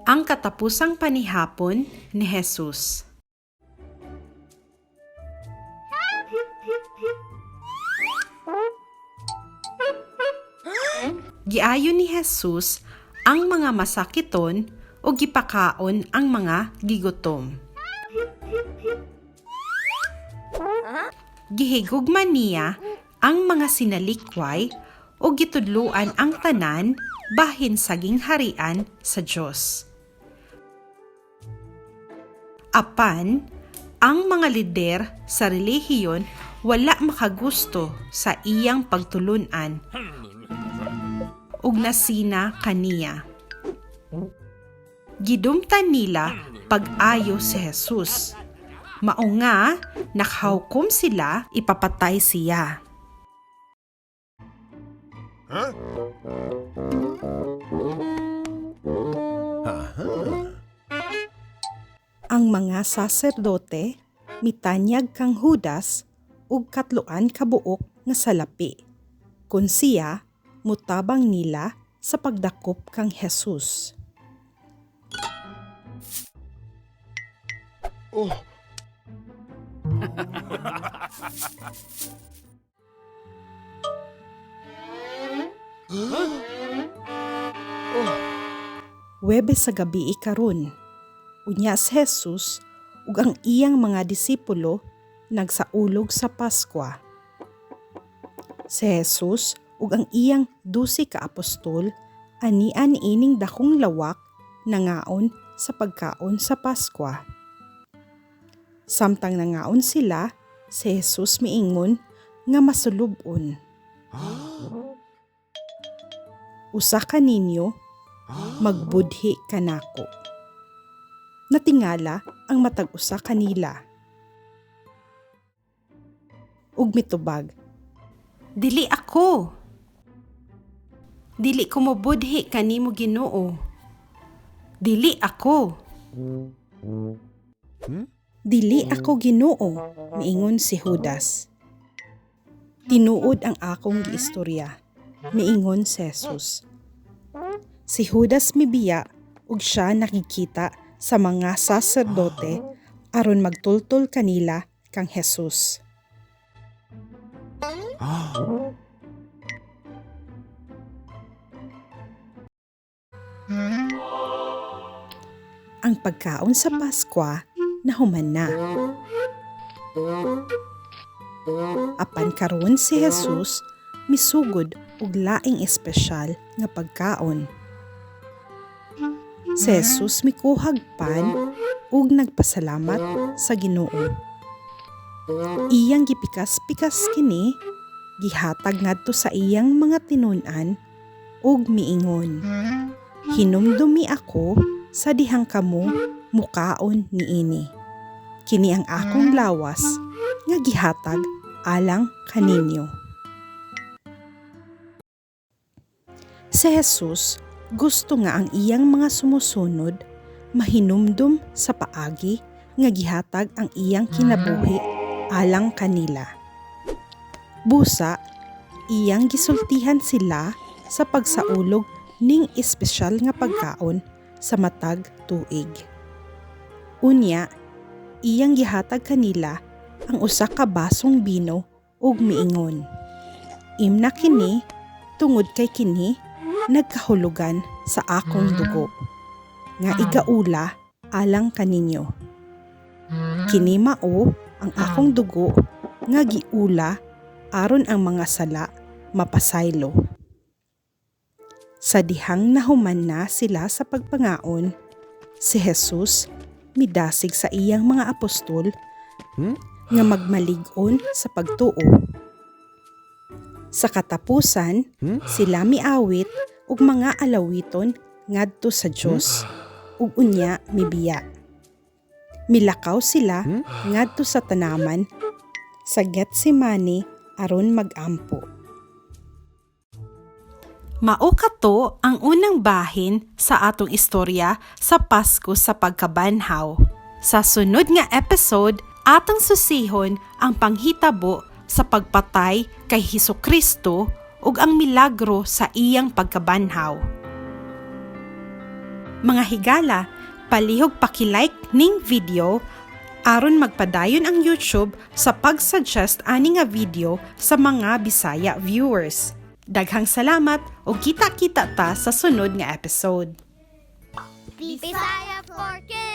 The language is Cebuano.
Ang katapusang panihapon ni Jesus. Giayo ni Jesus ang mga masakiton o gipakaon ang mga gigutom. Gihigugma niya ang mga sinalikway o gitudluan ang tanan bahin sa gingharian sa Dios. Apan, ang mga lider sa relihiyon wala makagusto sa iyang pagtulun-an ug nasina kaniya. Gidumtan nila pag-ayo si Jesus. Mao nga nakahukom sila ipapatay siya. Ang mga saserdote mitanyag kang Judas ug katloan ka buok nga salapi. Kun siya mutabang nila sa pagdakop kang Jesus. Huwebes sa gabi ikaron. Unya si Jesus ug ang iyang mga disipulo nagsaulog sa Paskwa. Si Jesus ug ang iyang 12 ka apostol anian ining dakong lawak nangaon sa pagkaon sa Paskwa. Samtang nangaon sila, si Jesus miingon nga masulub-on. Usa ka ninyo magbudhi kanako. Natingala ang matag usa kanila. Ug mitubag, "Dili ako. Dili ko mobudhi kanimo, Ginoo. Dili ako." "Dili ako, Ginoo," miingon si Judas. "Tinuod ang akong giistorya," miingon si Jesus. Si Judas mibiya ug siya nakikita sa mga saserdote aron magtultol kanila kang Jesus. Ang pagkaon sa Paskwa nahuman na. Apan karon si Jesus misugod og laing espesyal nga pagkaon. Si Jesus mikuhag pan ug nagpasalamat sa Ginoo. Iyang gipikas-pikas kini, gihatag ngadto sa iyang mga tinun-an ug miingon, "Hinumdumi ako sa dihang kamo mukaon niini. Kini ang akong lawas nga gihatag alang kaninyo." Si Jesus gusto nga ang iyang mga sumusunod mahinumdum sa paagi nga gihatag ang iyang kinabuhi alang kanila. Busa, iyang gisultihan sila sa pagsaulog ning espesyal nga pagkaon sa matag tuig. Unya, iyang gihatag kanila ang usa ka basong bino ug miingon, "Imna kini tungod kay kini nagkahulugan sa akong dugo nga igaula alang kaninyo. Kini mao ang akong dugo nga giula aron ang mga sala mapasaylo." Sa dihang nahuman na sila sa pagpangaon, si Jesus midasig sa iyang mga apostol nga magmalig-on sa pagtuo. Sa katapusan, sila miawit og mga alawiton ngadto sa Dios ug unya mibiya. Milakaw sila ngadto sa tanaman sa Getsemane aron magampo. Mao kato ang unang bahin sa atong istorya sa Pasko sa pagkabanhaw. Sa sunod nga episode, atong susihon ang panghitabo sa pagpatay kay Hesukristo ug ang milagro sa iyang pagkabanhaw. Mga higala, palihog paki-like ning video aron magpadayon ang YouTube sa pag-suggest ani nga video sa mga Bisaya viewers. Daghang salamat ug kita-kita ta sa sunod nga episode. Bisaya for Kids!